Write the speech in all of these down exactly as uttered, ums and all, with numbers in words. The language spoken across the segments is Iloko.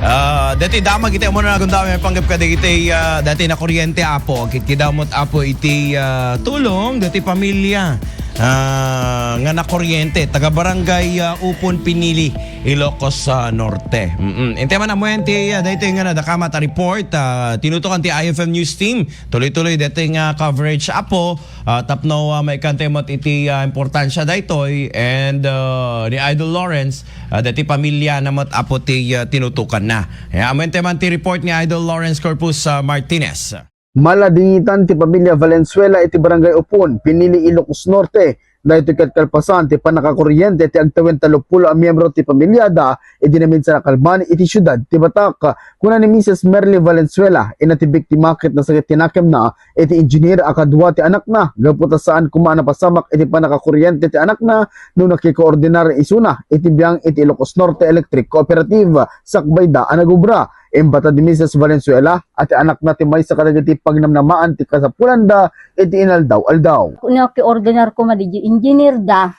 Ah, dati damag iti ammo na nagundam panggap kadagiti, ah, dati nakuryente, Apo. Kitkidamot, Apo, iti, ah, tulong dati pamilya, ah, nga nakuryente. Taga Barangay, ah, Upon Pinili, Ilocos, ah, Norte. Mm-mm. Inte man ammo ti, ah, daytoy nga nadakamat a report, ah, tinutukan ti I F M News Team. Tuloy-tuloy dati nga coverage, Apo. Ah, tapno, ah, maikante met iti, ah, importansya daytoy and, ah, ni Idol Lawrence, ah, dati pamilya na met, Apo, ti, ah, tinutukan na. Eh, ammo inte man ti report ni Idol Lawrence Corpus, ah, Martinez. Maladingitan ti pamilya Valenzuela iti Barangay Upon, Pinili, Ilocos Norte. Daytoy ket kalpasan ti pannakakuryente ti agtawen tallopulo a miyembro ti pamilyada idi naminsan a kalman iti siudad ti Batak. Kuna ni Misis Merly Valenzuela, ina ti biktima, ket nasakit ti nakemna iti engineer a kadua ti anakna, gapu ta saan koma a napasamak iti pannakakuryente ti anakna no nakikoordinar isuna iti biang iti Ilocos Norte Electric Cooperative. Sakbayda a nagubra. Imbata ni Misis Valenzuela a ti anakna ti maysa kadagiti pagnamnamaan ti kasapulanda iti inaldaw-aldaw. Nakiordinar koma diay engineer da,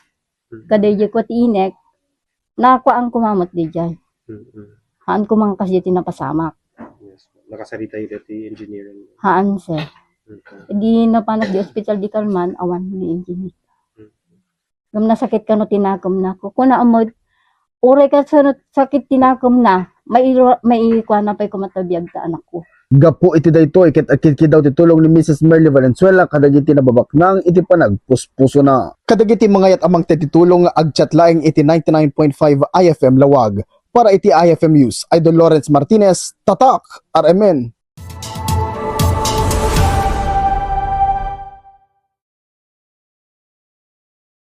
kadaydiay kua ti inek, nakuaan koma met diay. Mm-mm. Haan koma nga kasdiay ti napasamak. Yes. Nakasarita ida ti engineering. Haan, sir. Mm-mm. Di napanak di ospital di kalman, awan di engineer. Mm-mm. Ngem nasakit kano ti nakemna. Kuna met, uray kasano sakit ti nakemna, mai-, maikuana pay koma ta biag ta anakko. Gapu iti daytoy, ket agkidkidaw ti tulong ni Misis Merly Valenzuela kadagiti nababaknang iti panagpuspusona. Kadagiti mangayat a mangted ti tulong nga agchat laeng iti ninety-nine point five I F M Laoag. Para iti I F M News, Idol Lawrence Martinez, Tatak, R M N.